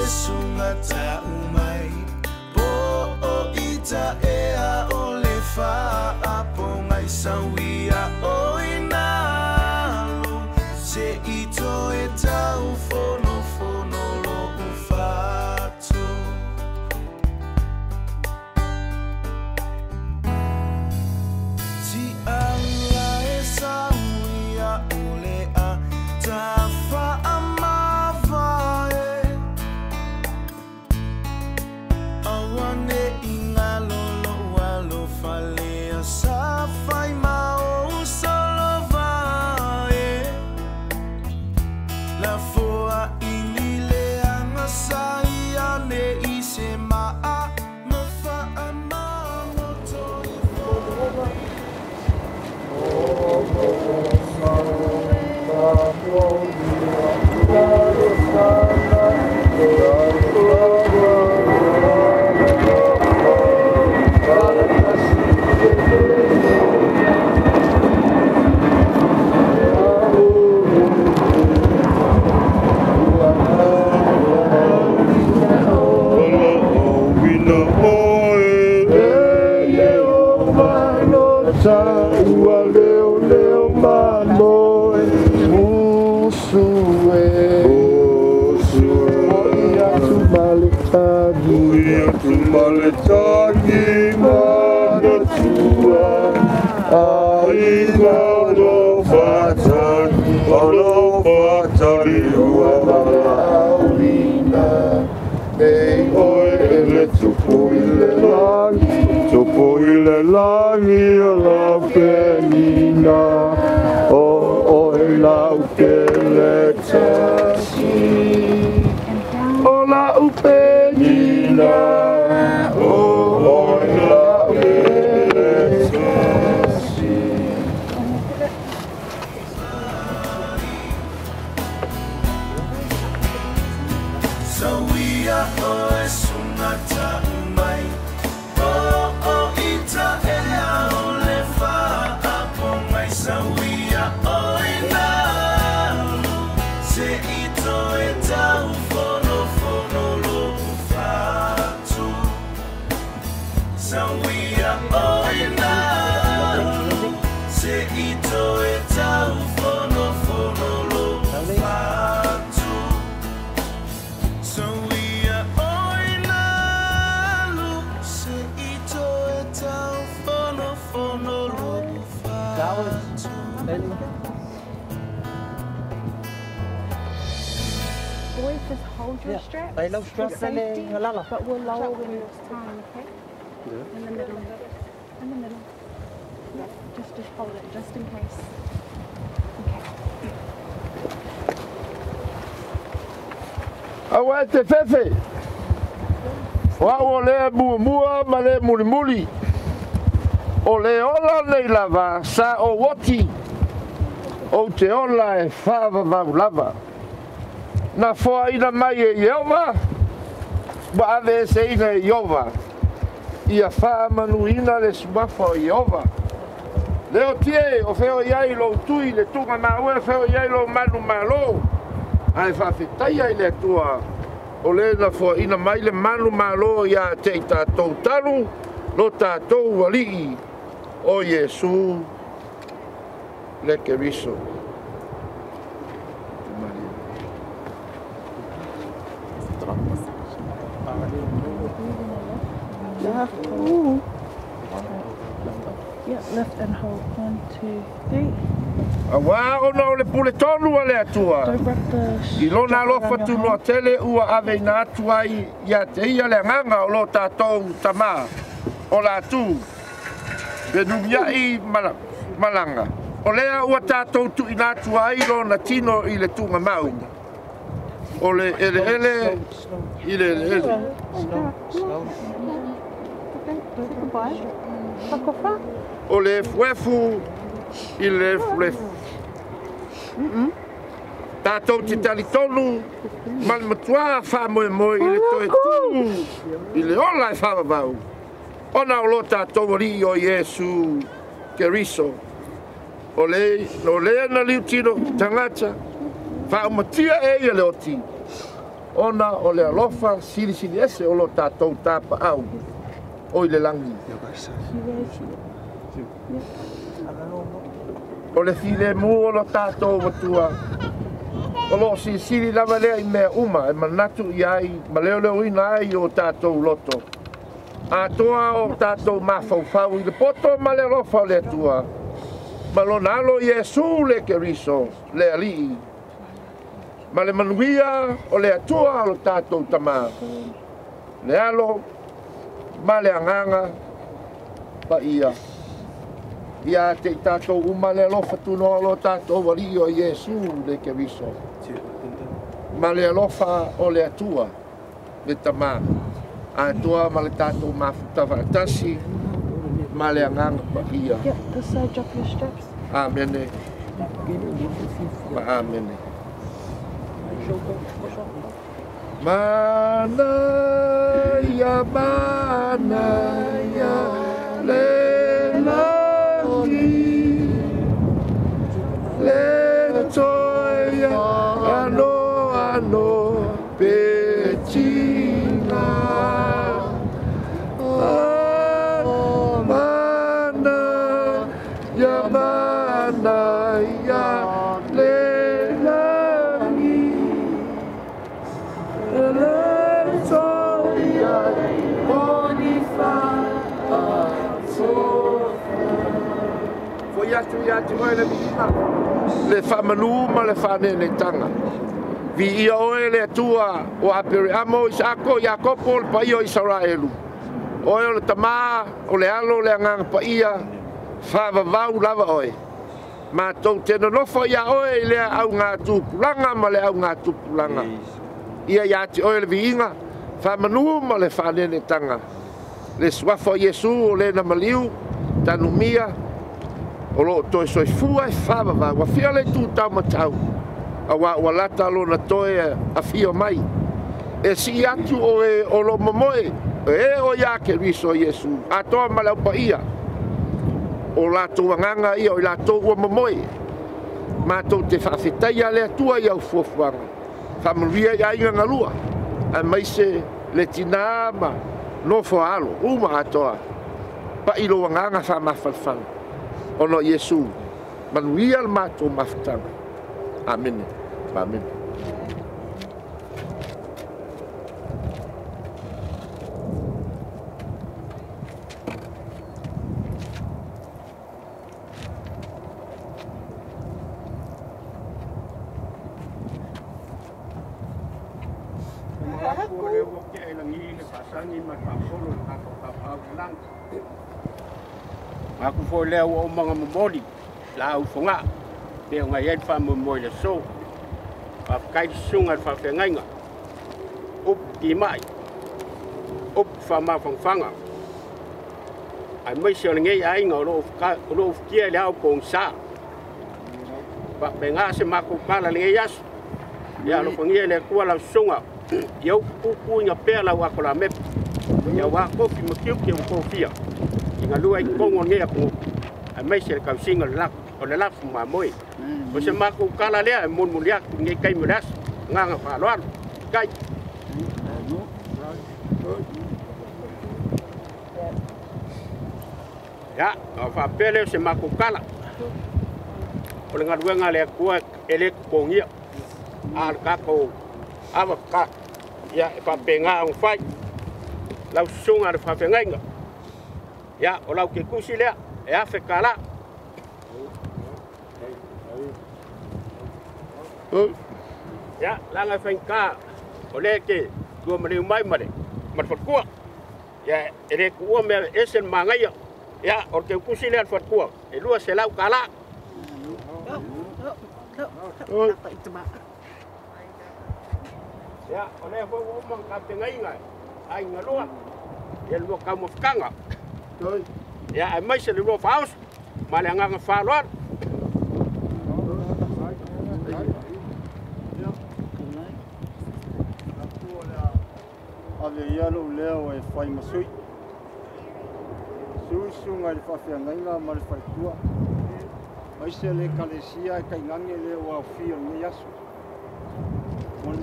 sunga taumai Po o ita ea o le faapongai Sauia o inalo Se ito e tau fono fono lo ufatu Ti ala e sauia o le a tafa amavae Awane ingalo lo alo falea safai mao solovae La foa inile anga saia ne ise maa Mafa ama moto i Sauia o e sunga taumai Po o ita ea o le faapongai Sauia o inalo Se ito e tau fono fono lo ufatu Sauia o inalo Se ito e tau fono fono lo ufatu Sauia o inalo Se ito e tau fono fono lo ufatu. Boys, just hold your straps They love for straps and they safety, lala. but we'll lower when it's time, okay? In the middle. In the middle. Yeah, just hold it, just in case. Okay. Aua e te fefe. O au o lea mua ma le mulimuli. O le ola nei lava sa o oti. O te ola e whaavavau lava. Na foa ina mai e Iova, ma ave e se ina e Iova. Ia whaamanuina le sumafa o Iova. Leo tie o feo iai lo tui le tunga maue feo iai lo manu malo. Ai whawhitaia i le atua. O le na foa ina mai le manu malo ia te i tātou talu, lo tātou alii o Iesu le Keriso. Yeah, lift and hold. 1, 2, 3. Awa ona o le pule tonu a le atua. Don't wrap the I lona strap alofa around your tu noa hand. tele ua ave ina atu ai ia te ia le anganga o lo tātou tamā o la tu. Penumiai malanga. O lea ua tātou tu ina atu ai lona tino i le tunga mau. O le ele ele i le ele ele. Slow. Okay, say goodbye. Whakofa. O le fuefu i le fuefu. Tātou te talitonu, ma le matua whaamoemoe i le toe tū, i le ola e whaavavau. Ona o lo tātou alii o Iesu Keriso. O le, o lea na liu tino tangata, whaaumatia e ia le oti. Ona o le alofa silisili ese o lo tatou tapaau o i le lagi. O le filemu o lo tatou matua, o lo silisili lava lea i mea uma e manatu i ai ma leoleoina ai o tatou loto. Atoa o tatou mafaufau i le poto ma le alofa o le Atua, ma lona alo Iesu le Keriso le Alii, ma le manuia o le Atua o lo tatou Tamā, le alo ma le agaga paia. Ia te i tatou uma le alofa tunoa o lo tatou Alii o Iesu le Keriso, ma le alofa o le Atua le Tamā, atoa ma le tatou mafuta faatasi ma le agaga paia. Yep, this side, drop your straps. Amene. Ma amene. Mana ia le lagi, le toia ano ano petina. Mana ia le lagi, le toia Foi atu ia te oe le viiga, le whamanu ma le whanenetanga. Vi ia oe le Atua o Apereamo, Isaako, Iakopo, le paia o Israelu. Oe o le tamā, o le alo, le agaga paia, whavavau lava oe. Mātou te nonofo ia oe i lea au ngā tupulaga ma le au ngā tupulaga. Ia ia te oe le viiga, whamanu ma le whanenetanga. Le suafa o Iesu o le na maliu, tanumia, o lo toe soifua e whavavau. Afia le tūtau matau, a wā ua lata lona toe afio mai. E si atu o e o lo momoe, e o ia Keriso Iesu, atoa ma le aupa ia. O lātou anganga ia, o i lātou ua momoe. Mātou te whaafetaia le Atua i au fuafuaga. Whamanuia i aiga galua, a maise le tinā ma nofo alo, uma atoa. Pai lo anganga whamawhalwhala. Ono Iesu, manuia le mātou mafutaga. Amene. Amene. Aku foi lea ua omaga momoli la au foga'a pe o gai ai le faamoemoe le aso. Faafetai le susuga i le faafeagaiga, upu tima'i, upu faamafagofaga, aemaise o lenei aiga o loo ufutia i le ao pogisā. Faapegā se makou pala lenei aso, ia alofagia e le Atua lau susuga ia upu pupuiga pea lau akolamepe, ia uā kofi ma tiute ua tofia i galua i totonu o lenei atunuu, aemaise le tausiga o le lafu mamoe. O se makou tala lea e molimoli atu i lenei taimi o le aso, agaga faaaloalo. Kai. Ia, o faapea lea o se makou tala. O le galuega a le Atua e le totogia. A o le tatou ava ka. Ia, e faapegā ona fai. Lau susuga le faafeagaiga. Ia, o lau ketusi lea, e afe kālā. Ia, laga e faigata o lea ke tua maleu mai ma le faletua. Ia, e le tuua mea ese le magaia. Ia, o le teutusi lea le faletua, e 200 kālā. Ia, o lea foi ua uma ona tapenaiga aiga loa, ia le lua taumafataga. Ia, aemaise le lua faaoso ma le agaga faaaloalo. Ave ia lou leo e fai ma sui. Susuga i le faafeagaiga ma le faletua. Aemaise le ekalesia e taigage le ua aofia o lenei aso.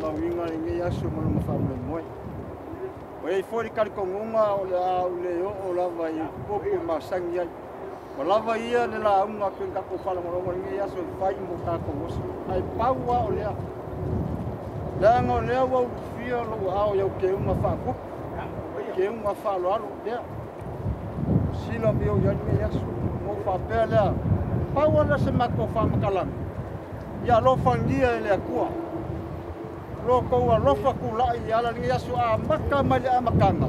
faamauina lenei aso ma lona faamoemoe. O iai foi le talitonuga o le a ou le oo lava i upu e masani ai. Ua lava ia le lauga pei ona tatou faalogologo i lenei aso e fai mo tatou oso. Ae pau lava o lea, leaga o lea ua ulufia lou aao i au keuga faapupu, keuga faaaloalo lea. Sila mea o i ai lenei aso. Ona ou faapea lea, pau lava lea o se matou faamatalaga, ia alofagia e le Atua lo outou alofa tulai i ala lenei aso amata mai le amataga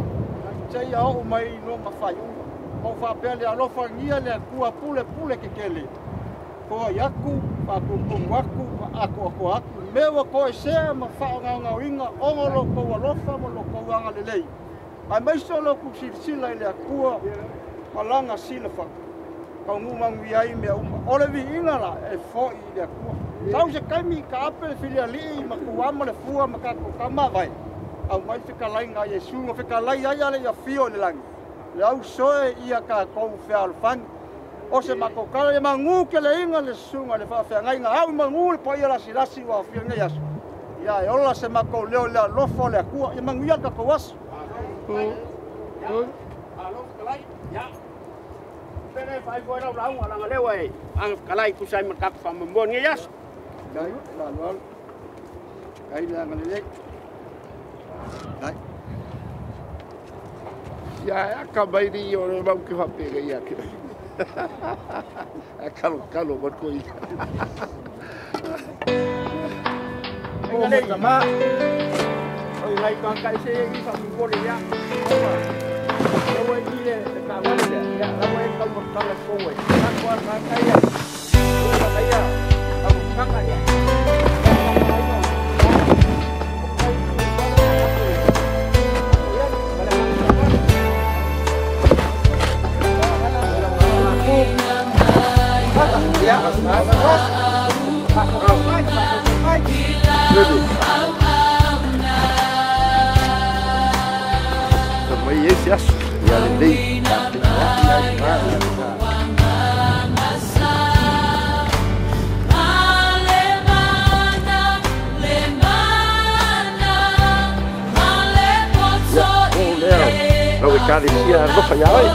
seia oo mai i lona faaiuga. Ona ou faapea lea, alofagia le Atua pulepule tetele, foai atu, faatutonu atu, faaatoatoa atu, mea ua toesea ma faagaogaoina ona o lo outou alofa ma lo outou agalelei, aemaise o lo outou silasila i le Atua ma Lana silafaa, taunuu manuia ai mea uma. O le viiga la e foi i le Atua. Sau se taimi taape le filialii ma tuama le fua ma tatou tamavae, aumai fetalaiga a Iesu na fetalai ai a le i afio i le lagi, le ausoe ia tatou fealofani. O se matou tala ia magu keleiga le susuga i le faafeagaiga au i magu le paia lasilasi ua aofia i lenei aso. Ia e ola se matou leo i le alofa o le Atua. Ia manuia le tatou aso. Malo fetalai. Ia. Pele fai foi lau lauga laga lea ua e agafetalai tusa ai ma le tatou faamoemoe i lenei aso. Dai, faaaloalo. Dai le agalelei. Dai. Ia e aka mai ni o le mau ke whapega ia ke. A kalo kalo ma koi. O le tama. O nai ka kai se i fa mo le ia. Ua i le ka wale le. Ia la ua e kau mo kala ko ue. Ka ko ka kai ia. Ua ka ia. Ka mo kaka ia. Mai ese aso. Ia le lei. Ia, o lea. Lau e kalesia alofa ia oe.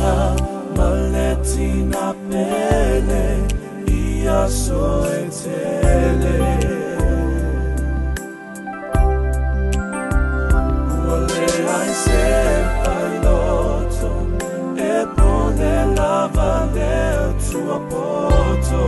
Alofaga ma le tina pele i aso e tele. Ua leai se failoto e pule lava le tuapoto.